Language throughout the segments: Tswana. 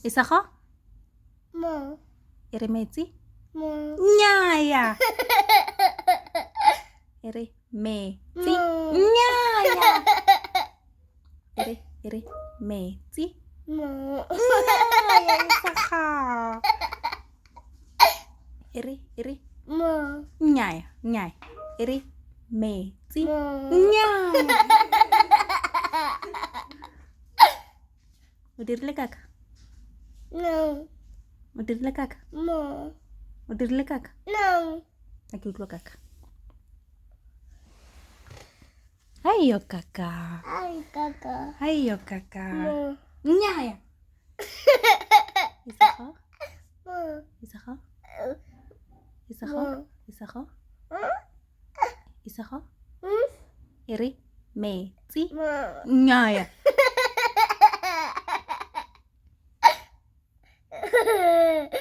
Isago? Mo. E re metsi? Mo. Nnyaya. E re metsi. Mo. Nnyaya. E re e re metsi. Mo. Nnyaya Isago. E re e re Mo. nnyaya nnyaya. E re metsi. Mo. Nnyaya. O dirile kaka? No. O dirile kaka? Mo. O dirile kaka? No. A ke utlwa kaka. Ayo kaka. Ay, kaka. Ayo kaka. Mo. Nnyaya. Isago? Mo. Isago? Isago? Mo. Isago? Isago? Mm? E re metsi. Mo. Nnyaya.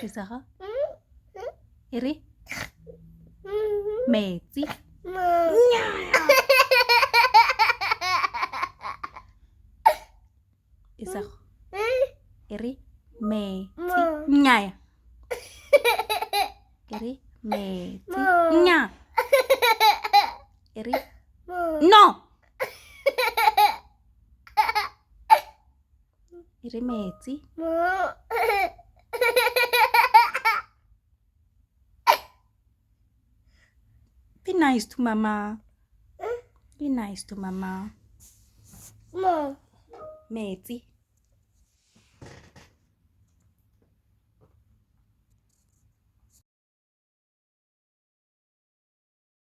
Isago? E re metsi. Mo. Nnyaya. Isago? E re metsi. Mo. Nnyaya. E re metsi. Mo. Nnya. E re Mo. no. E re metsi. Mo. Be nice to mama. Be nice to mama. Mo. Metsi.